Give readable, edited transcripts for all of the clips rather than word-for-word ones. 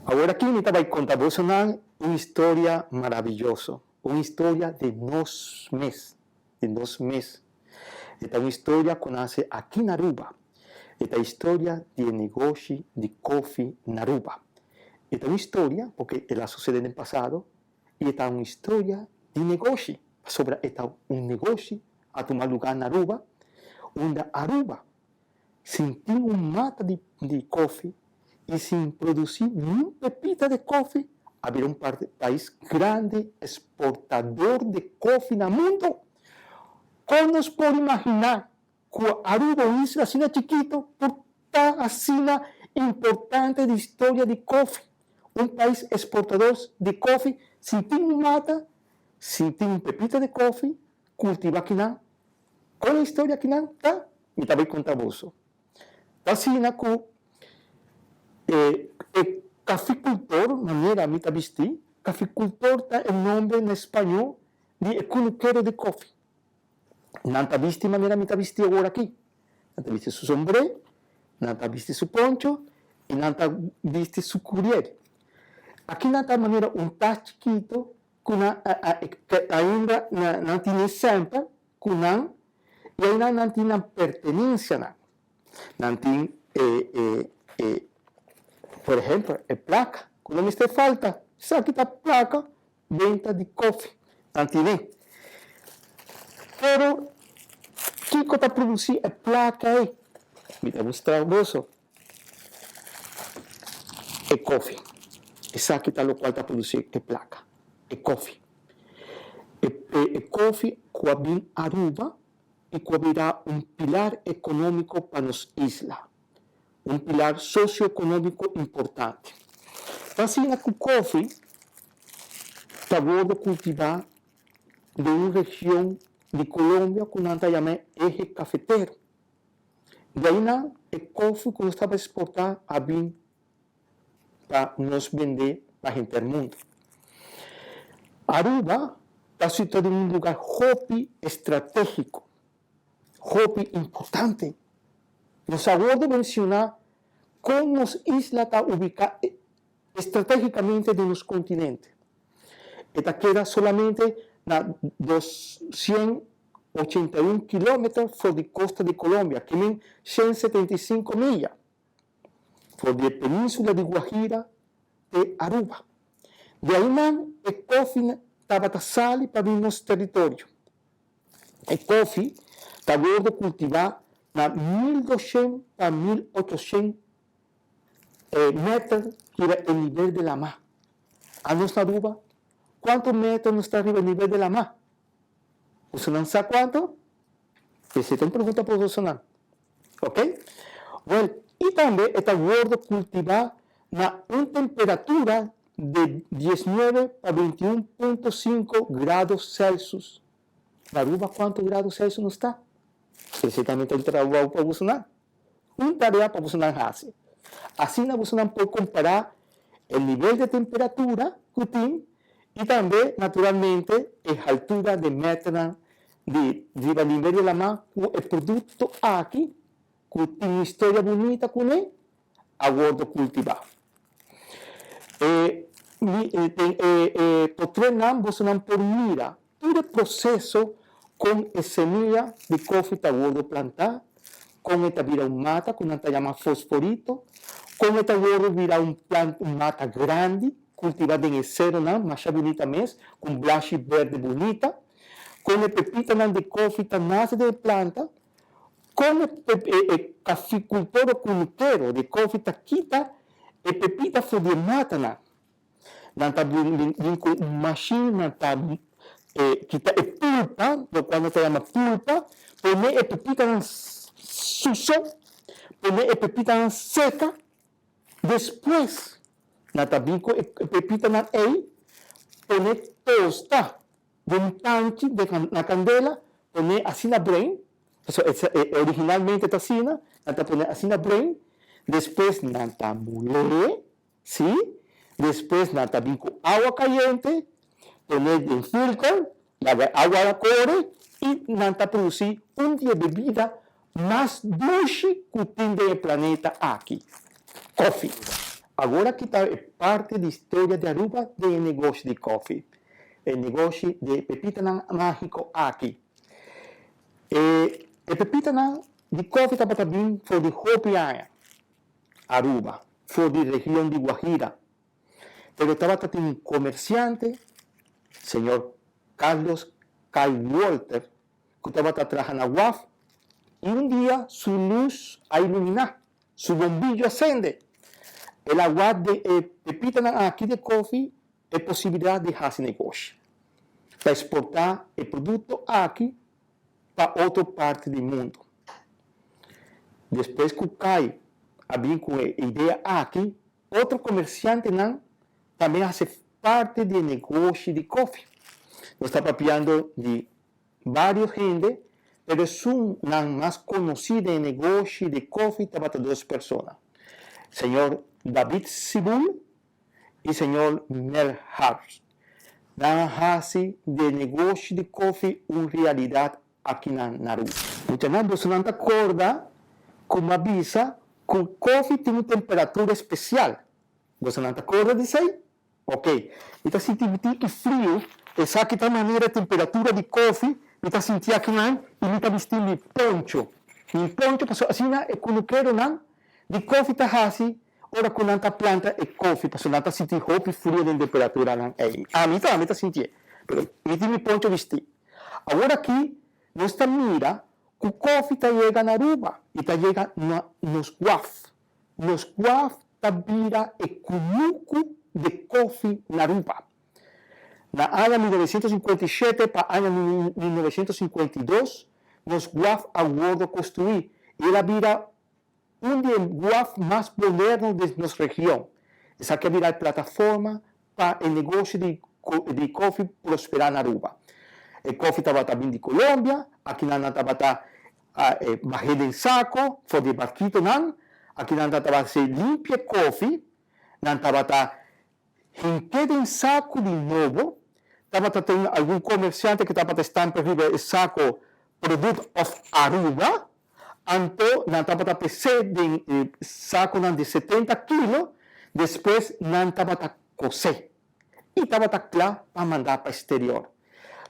Awor aki mi ta bai konta bosonan un historia maraviyoso, un historia di nos mes, di nos mes. E ta un historia ku nase aki na Aruba. E ta historia di e negoshi di kofi na Aruba. E ta un historia porque el a sucede den pasado y e ta un historia di negoshi pasobra e ta un negoshi a tuma lugar na Aruba unda Aruba sin tin un mata di di kofi y sin produci niun pepita di kofi a bira un pais grandi exportador di kofi na mundo. Con nos por imagina cu Aruba, un isla asina chikito, por ta asina importante di historia di kofi? Un pais exportador di kofi sin tin un mata, sin tin un pepita di kofi cultiva akinan. Con e historia akinan ta? Mi ta bay conta boso. Ta asina cu e e caficultor, manera mi ta bisti, caficultor ta e nomber na spañó di e cunukero di kofi. Nan ta bisti manera mi ta bisti awor aki. Nan ta bisti su sombré, nan ta bisti su poncho i nan ta bisti su curier. Aki nan ta manera un tas chikito cu nan ainda nan tine semper cu nan i ainan nan tin nan pertenencianan. Nan tin e e e por ehempel e placa cu no mester falta. Esaki ta placa Benta di kofi nan tine. Pero kiko ta produsi e plaka ei? Mi ta mustra boso e kofi. Esaki ta lokual ta produsi e plaka, e kofi. E kofi ku a bin Aruba i ku a bira un pilar ekonómiko pa nos isla. Un pilar sosioekonómiko importante. Ta asina ku kofi ta wordo kultivá den un region di Colombia ku nan ta yama e Eje Cafetero. Di ainan e kofi ku nos tabata eksportá a bin pa nos bendé pa henter mundu. Aruba ta situá den un lugar hopi estratégiko. Hopi importante. Nos a wordo menciona con nos isla ta ubica estratégicamente den nos continente. E ta keda solamente na 281 kilometer for di costa di Colombia, ke men 175 milla for di e peninsula di Guajira te Aruba. Di ainan e kofi tabata sali pa bin nos territorio. E kofi ta wordo kultivá na 1200 pa 1800 meter riba e nivel di lamá. Anos na Aruba, kuantu meter nos ta riba e nivel di lamá? Bosonan sa kuantu? Esei ta un pregunta pa bosonan. Ok? Wèl, i tambe e ta wordo kultivá na un temperatura di 19 pa 21.5 grado Celsius. Na Aruba kuantu grado Celsius nos ta? Esei tambe ta un trabou pa bosonan. Un tarea pa bosonan hasi. Asina bosonan por kompará e nivel di temperatura ku tin i tambe naturalmente e haltura di meternan di riba nivel di lama ku e produkto aki ku tin un historia bunita kuné a wordo kultivá. E den e potretnan bosonan por mira tur e proseso kon e semia di kofi ta wordo plantá, kon e ta bira un mata ku nan ta yama fosforito, kon e ta wordo bira un plant un mata grandi kultivá den e seronan masha bunita mes ku un blashi berde bunita, kon e pepitanan di kofi ta nase den e planta. Kon e kafikultor o kunukero di kofi ta kita e pepita for di e matanan? Nan ta bin ku un mashin, nan ta kita e pulpa, lokual nan ta yama pulpa, pone e pepitanan suso, pone e pepitanan seka, despues nan ta bin ku e pepitanan ei, pone tosta. Den un panchi na kandela pone asina brein, pasobra e originalmente ta asina, nan ta pone asina brein, despues nan ta mul'é, si, despues nan ta bin ku awa kayente, pone den filter, laga e awa kore i nan ta produsí un di e bebida mas dushi ku tin den e planeta aki, kofi. Awor aki ta e parti di historia di Aruba den e negoshi di kofi, e negoshi di e pepitanan mágiko aki. E e pepitanan di kofi tabata bin for di hopi aña Aruba, for di region di Guajira. Pero tabata tin un komersiante, señor Carlos Kai Wolter, ku tabata traha na waf i un dia su lus a iluminá, su bombillo a sende. El a wak den e pepitanan aki di kofi e posibilidat di hasi negoshi, pa eksportá e produkto aki pa otro parti di mundu. Despues ku Kai a bin ku e idea aki, otro komersiantenan tambe a hasi parti di e negoshi di kofi. Nos ta papiando di Varios hende, pero esun nan mas conoci den e negoshi di kofi tabata dos persona, señor David Sibul y señor Mel Harps. Nan a haci di e negoshi di kofi un realidad aki na Nauru. Muchanan, bosonan ta corda cu m'a bisa cu kofi tin un temperatura especial. Bosonan ta corda di esey? Ok, mi ta sinti mi tin ki frio, esaki ta manera e temperatura di kofi, mi ta sinti akinan i mi ta bisti mi poncho. Mi poncho pasobra asina e kunukeronan di kofi ta hasi ora ku nan ta planta e kofi pasobra nan ta sinti hopi frio den temperaturanan ei. Ami tambe ta sintié, pero mi tin mi poncho bisti. Awor aki nos ta mira ku kofi ta yega na Aruba i ta yega na nos waf. Nos waf ta bira e kunuku di kofi na Aruba. Na aña 1957 pa aña 1952 nos waf a wordo construi y el a bira un di e waf mas moderno di nos region. Esaki a bira e plataforma pa e negoshi di di kofi prospera na Aruba. E kofi tabata bin di Colombia, akinan nan tabata bah'é den sako for di e barkitonan, akinan nan tabata hasi limpia e kofi, nan tabata hink'é den sako di nobo, tabata tin algun komersiante ku tabata stampa riba e sako Product of Aruba, anto nan tabata pes'é den e sakonan di 70 kilo, despues nan tabata kosé i tabata kla pa manda pa eksterior.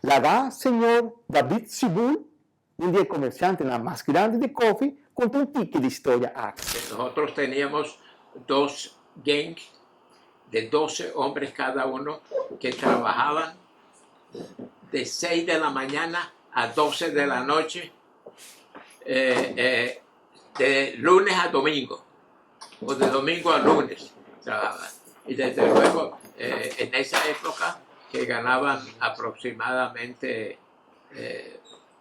Laga señor David Sibul, un di e komersiantenan mas grandi di kofi, konta un tiki di historia aki. Nosotros teníamos dos gangs de 12 hombres cada uno que trabajaban de 6 de la mañana a 12 de la noche, eh, eh, de lunes a domingo, o de domingo a lunes trabajaban. Y desde luego, eh, en esa época, que ganaban aproximadamente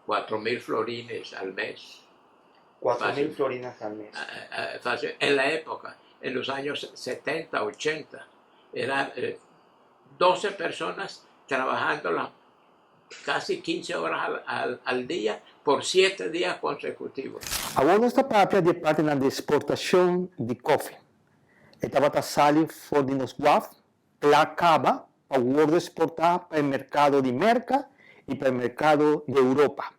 4.000 florines al mes. 4.000 florines al mes. Fácil. En la época, en los años 70, 80, era 12 personas trabajando las casi 15 horas al, al, al día por 7 días consecutivos. Awor nos ta papia di e partinan di exportacion di kofi. E tabata sali for di nos waf kla kaba pa wordo exporta pa e mercado di Merca y pa e mercado di Europa.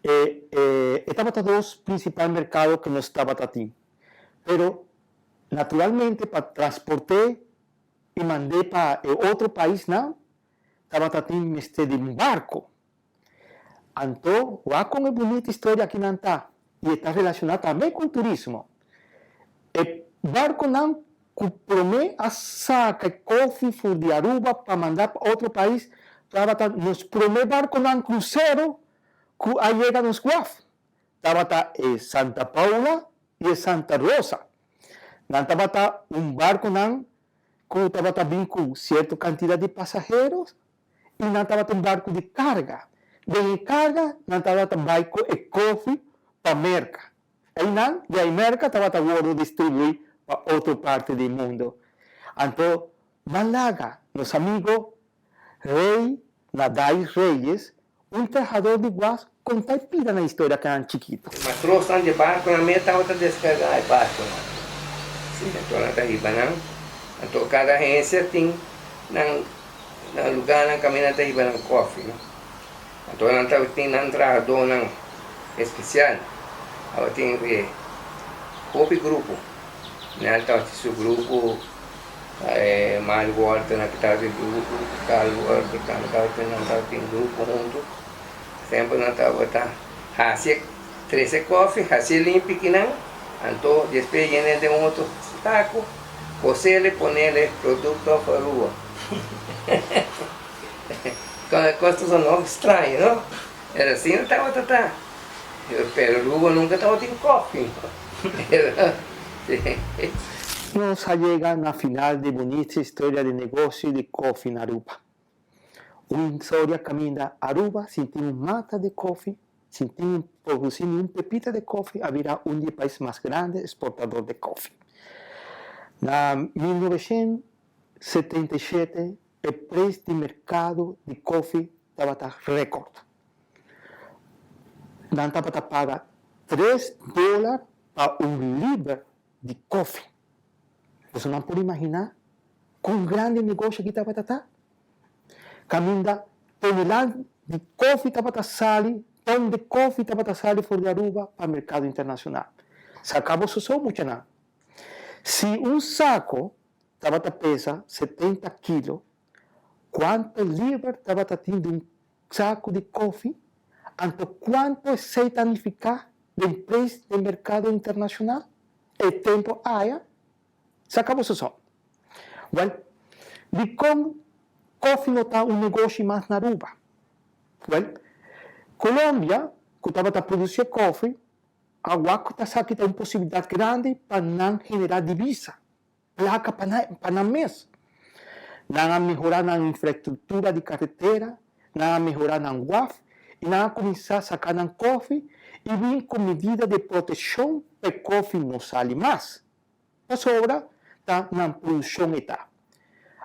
E e tabata dos principal mercado cu nos tabata tin. Pero naturalmente pa transporte y mand'é pa e otro paisnan tabata tin mester di un barco. Anto wak con e bunita historia akinan ta y e ta relaciona tambe con turismo. E barconan cu prome a saca e kofi for di Aruba pa manda pa otro pais tabata nos prome barconan crucero cu a yega nos waf. Tabata e Santa Paula y e Santa Rosa. Nan tabata un barconan cu tabata bin cu cierto cantidad di pasaheros y nan tabata un barco di carga. Den e carga nan tabata bay cu e kofi pa Merca. Eynan di ay Merca tabata wordo distribui pa otro parti di mundo. Anto ban laga nos amigo Rey Nadai Reyes, un trahador di guas, conta e pida na historia kanan chikito. E matrosnan di e barconan mes tabata descarga e barconan. Si, anto nan ta hiba nan. Anto cada agencia tin nan nan lugarnan caminda nan ta hiba nan koffie, no. Anto nan tabatin nan trahadónan espesial, tabatin e hopi grupo. Nel tabatin su grupo, Mario Walter nan tabatin grupo, Carl Walter tambe tabatin, nan tabatin grupo hunto. Semper nan tabata hasi, trese kofi, hasi limpi kinan, anto despues yena den un otro saco, cosele, ponele producto of Aruba. Cos ta sona hopi straño, no? Pero asina tabata ta. Pero Aruba nunca tabatin kofi, no? Nos a yega na final di bunita historia di negocio di kofi na Aruba. Un historia caminda Aruba sin tin un mata di kofi, sin tin produci ni un pepita di kofi a bira un di e pais mas grandi exportador di kofi. Na 1977 e prijs di mercado di kofi tabata record. Nan tabata paga tres dolar pa un liber di kofi. Boso nan por imaginá kon grandi e negoshi aki tabata ta? Kaminda tonelada di kofi tabata sali, ton di kofi tabata sali for di Aruba pa merkado internashonal. Saka boso so, muchanan. Si un sako tabata pesa 70 kilo, kuantu liber tabata tin di un saku di kofi? Anto kuantu esei ta nifiká den preis den merkado internashonal e tempu aya? Saka boso so. Wèl, dikon kofi no ta un negoshi mas na Aruba? Wèl, Colombia, ku tabata produsí e kofi, a wak ku ta sa ki ta un posibilidat grandi pa nan generá divisa. Plaka pa nan, pa nan mes. Nan a mehorá nan infraestruktura di karetera, nan a mehorá nan waf i nan a kuminsá saka nan kòfi i bin ku medida di protekshon pa e kòfi no sali mas. Pasobra ta nan produkshon e ta.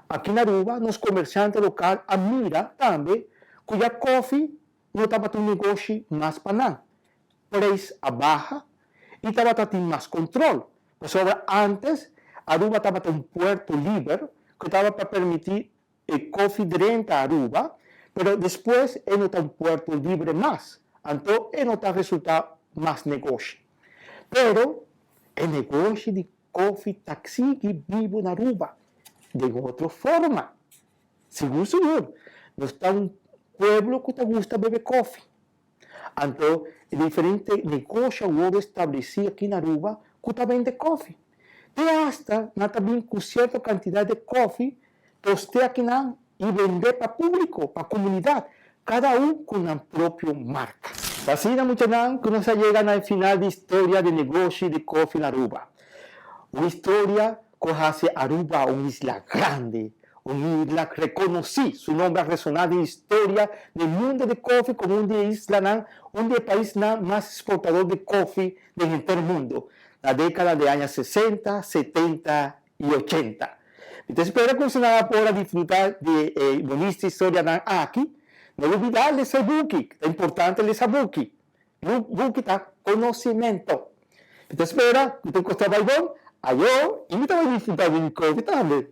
Aki na Aruba nos komersiante lokal a mira tambe ku ya kòfi no tabata un negoshi mas pa nan. Preis a baha i tabata tin mas kontrol. Pasobra antes Aruba tabata un puerto liber ku tabata permití e kofi drenta Aruba, pero despues e no ta un puerto libre mas, anto e no ta resultá mas negoshi. Pero e negoshi di kofi ta sigui bibu na Aruba den otro forma. Sigur sigur, nos ta un pueblo ku ta gusta bebe kofi. Anto e diferente negoshi a wòrdu establesí aki na Aruba ku ta bende kòfi. Te asta nan ta bin ku sierto kantidat di kòfi tosté akinan i bendé pa públiko, pa komunidat, kada un ku nan propio marka. Ta asina muchanan ku nos a yega na e final di historia di negoshi di kòfi na Aruba. Un historia ku a hasi Aruba un isla grandi, Un isla rekonosí, su nomber a resoná den historia den mundo di kofi komo un di e islanan, un di e paisnan mas eksportador di kofi den henter mundo, na dékada di aña sesenta, setenta i ochenta. Mi ta spera ku esnan a por a disfrutá di e bonista historianan aki. No lubidá lesa e buki, ta importante lesa buki. Buki ta konosimento. Mi ta spera ku tur kos ta bai bon. Ayo, i mi ta bai disfrutá di mi kofi tambe.